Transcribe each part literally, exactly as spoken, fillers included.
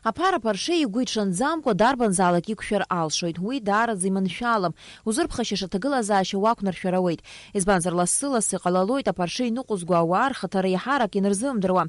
Аԥара аԥаршеи игәы иҽанӡамкәа дарбанзаалак иқәшәар алшоит. Уи даараӡа иманшәалам. Узырԥхашьаша аҭагылазаашьа уақәнаршәар ауеит. Избанзар, лассы-лассы иҟалалоит аԥаршеи иныҟәызго ауаа рхаҭара еиҳарак ианырзымдыруа.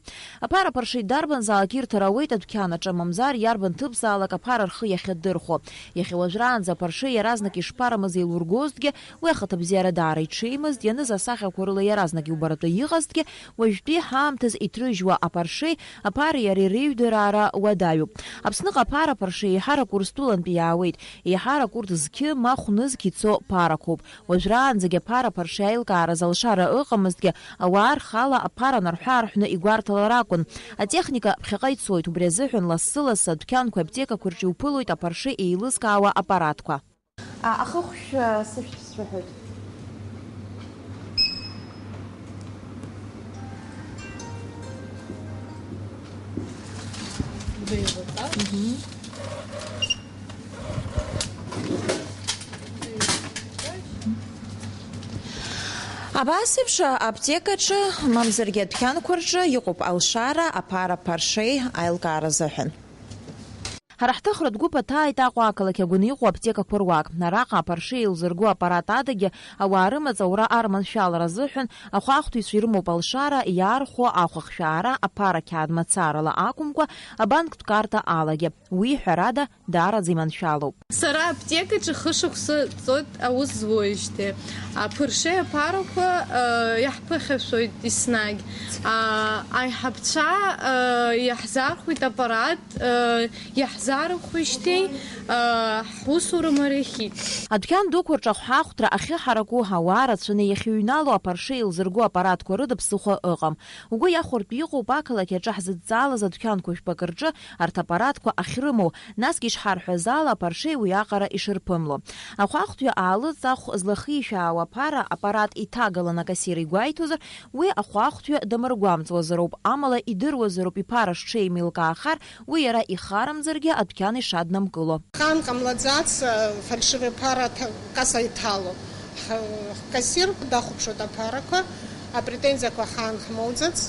Аԥара аԥаршеи дарбанзаалак ирҭар ауеит адәқьан аҿы, мамзар иарбан ҭыԥзаалак аԥара рхы иахьадырхәо. Иахьа уажәраанӡа аԥаршеи иаразнак ишԥарамыз еилургозҭгьы, уи ахаҭабзиара даара иҽеимызт, ианыз асахьақәа рыла иаразнак иубаратәы иҟазҭгьы, уажәтәи ҳаамҭаз иҭрыжьуа аԥаршеи аԥареи иареи реиҩдыраара уадаҩуп. Аԥсныҟа аԥара аԥаршеи еиҳарак Урыстәылантәи иаауеит, еиҳарак урҭ зқьы ма хәнызқь ицо ԥарақәоуп. Уажәраанӡагь аԥара аԥаршеи аилкааразы алшара ыҟамызҭгьы, ауаа рхала аԥара нарҳәы-аарҳәны игәарҭалар акәын. Атехника ԥхьаҟа ицоит, убри азыҳәан лассы-лассы адәқьанқәеи аԥҭекақәеи рҿы иуԥылоит аԥаршеи еилызкаауа аппаратқәа. А, ахыхәшә, а, сышәҭ сҳәоит. Мгм. Абас еиԥш аԥҭекаҿы, мамзаргьы адәқьанқәа рҿы иҟоуп алшара аԥара аԥаршеи аилкаара азыҳәан. Ҳара ҳҭыхратә гәыԥ аҭааит Аҟәа ақалақь агәаны иҟоу аԥҭекақәа руак. Араҟа аԥаршеи еилзырго аппарат адагьы ауаа рымаҵ аура арманшәалара азыҳәан ахәаахәҭыҩцәа ирымоуп алшара, иаархәо ахәахшәаара, аԥара қьаад мацарала акәымкәа, абанктә карта алагьы. Уи, ҳәарада, даараӡа иманшәалоуп. Сара аԥҭекаҿы хышықәса ҵоит аус зуеижьҭеи. Аԥаршеи аԥарақәа, э, иаҳԥыхьашәоит еснагь. А, аиҳабцәа, э, иаҳзаархәеит аппарат, э, иаҳзаархәижьҭеи, э, ҳусура мариахьеит. Адәқьан дуқәа рҿы ахәаахәҭра ахьыҳараку, ауаа рацәаны иахьыҩнало аԥаршеи еилзырго аппаратқәа рыда ԥсыхәа ыҟам. Угәы иахәартә иҟоуп ақалақь аҿы ҳзыдҵаалаз адәқьанқәа жәпакы рҿы арҭ аппаратқәа ахьрымоу, насгьы ишҳарҳәаз ала, аԥаршеи уиаҟара ишырԥымло. Ахәаахәҭҩы аалыҵ ахә злахишәаауа аԥара аппарат иҭагалан акассир игәеиҭозар, уи ахәаахәҭҩы дамыргәамҵуазароуп, амала идыруазароуп иԥара шҽеимеилкаахар, уи иара ихарамзаргьы адәқьан ишаднамкыло. Ахаан ҟамлаӡац, фальшивый ԥара ҭа-, касса иҭало. Ҳ-, ҳкассир дахәаԥшуеит аԥарақәа, апретензиақәа ахаан ҳмоуӡац.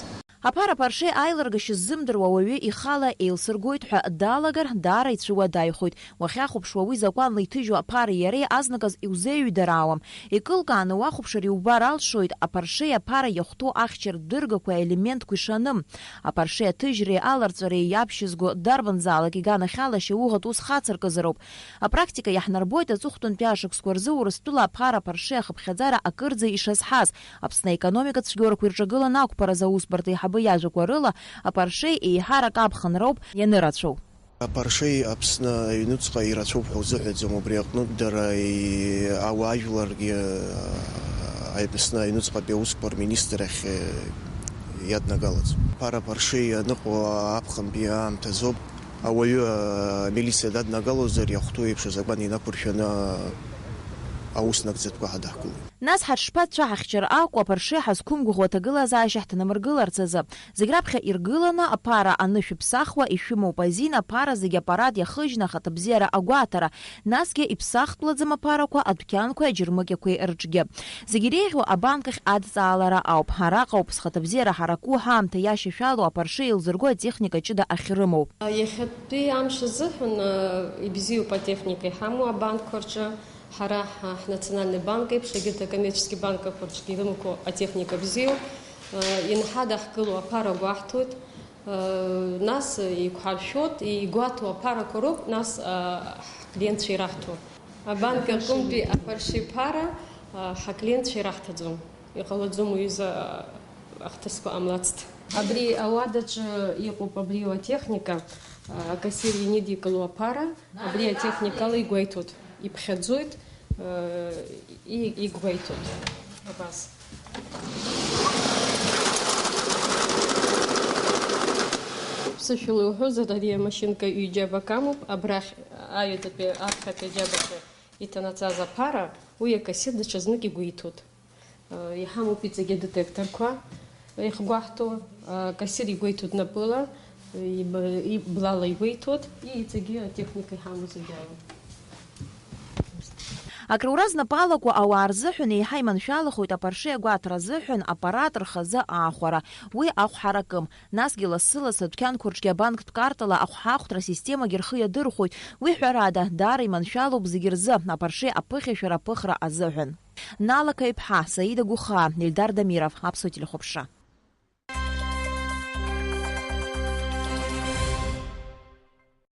Аԥара аԥаршеи аилыргашьа ззымдыруа ауаҩы ихала еилсыргоит ҳәа далагар, даара ицәуадаҩхоит. Уахьахәаԥшуа, уи закәанла иҭыжьу аԥареи иареи азныказ иузеиҩдараауам. Икылкааны уахәаԥшыр, иубар алшоит, аԥаршеи аԥара иахәҭоу ахьчаратә дыргақәеи аелементқәеи шаным. Аԥаршеи аҭыжьреи аларҵәареи иаԥшьызго дарбанзаалак иганахьала шьауӷатә ус хацыркызароуп. Апрактика иаҳнарбоит аҵыхәтәантәи ашықәсқәа рзы Урыстәыла аԥара аԥаршеи ахыԥхьаӡара акырӡа ишазҳаз, Аԥсны аекономика цәгьоурақәа ирҿагыланы ақәԥаразы аусбарҭа аиҳабы иажәақәа рыла, аԥаршеи еиҳарак аԥхынроуп ианырацәоу. Аԥаршеи Аԥсны аҩнуҵҟа ирацәоуп ҳәа узыҳәаӡом, убри аҟнытә дара и-, ауаажәларгьы, а, Аԥсны аҩнуҵҟатәи аусқәа рминистр ахь, э, иаднагалаӡом. Аԥара аԥаршеи аныҟоу аԥхынтәи аамҭазоуп. Ауаҩы, а, амилициа даднагалозар, иахәҭоу еиԥш азакәан инақәыршәаны, а, аус нагӡатәқәа ҳадаҳкылоит. Нас ҳаҽшԥацәаҳахьчар акәу, аԥаршеи ҳазқәымгәыӷуа аҭагылазаашьа ҳҭанамыргыларц азы? Зегь раԥхьа иргыланы, аԥара анышә иԥсахуа ишәымоуп азин, аԥара зегь аппарат иахыжьны ахаҭабзиара агәаҭара, насгьы иԥсахтәлаӡам аԥарақәа адәқьанқәеи аџьармыкьақәеи рҿгьы. Зегь иреиӷьу абанк ахь адҵаалара ауп. Араҟа ауп зхаҭабзиара ҳараку ҳаамҭа иашьашәалоу аԥаршеи еилзырго атехника ҷыда ахьрымоу. Иахьатәи амш азыҳәан, ибзиоуп атехника иҳамоу абанкқәа рҿы. Ҳара ҳа-, ҳнациональный банк еиԥш, егьырҭ акоммерчески банкқәа рҿгьы ирымақәоу атехника бзиоуп. Э, инҳадаҳкыло аԥара гәаҳҭоит. Э, нас еиқәҳаршәоит, игәаҭоу аԥарақәа роуп, нас, э, ҳклиентцәа ираҳҭо. Абанк аҟынтәи аԥаршеи ԥара, э, ҳаклиентцәа ираҳҭаӡом. Иҟалаӡом уҩыза, э, ахҭысқәа ҟамлацт. Абри ауадаҿы иҟоуп абри атехника, э, акассир ианидикыло аԥара, абри атехникала игәеиҭоит. Иԥхьаӡоит, э, и-, игәеиҭоит. Абас. Ԥсышәала иуҳәозар, ари амашьынка ҩ-џьабак амоуп, абрахь аҩадатәи аԥхьатәи аџьабаҿы иҭанаҵаз аԥара, уи акассир даҽазнык игәеиҭоит. Э, иҳамоуп иҵегьы адетекторқәа, ихгәаҳҭо, э, кассир игәеиҭоит напыла, иб-, иблала игәеиҭоит, и-, иҵегьы атехника иҳамоу зегьы ала. Акрура знапы алаку ауаа рзыҳәан еиҳа иманшәалахоит аԥаршеи агәаҭара азыҳәан аппарат рхазы аахәара. Уи ахә ҳаракым. Насгьы лассы-лассы адәқьанқәа рҿгьы абанктә картала ахәҳахәҭра асистемагьы рхы иадырхәоит. Уи, ҳәарада, даара иманшәалоуп зегьы рзы, аԥаршеи аԥыхьашәара аԥыхра азыҳәан. Налака иԥҳа, Саида Гәыхаа, Ельдар Дамиров, Аԥсуа телехәаԥшра.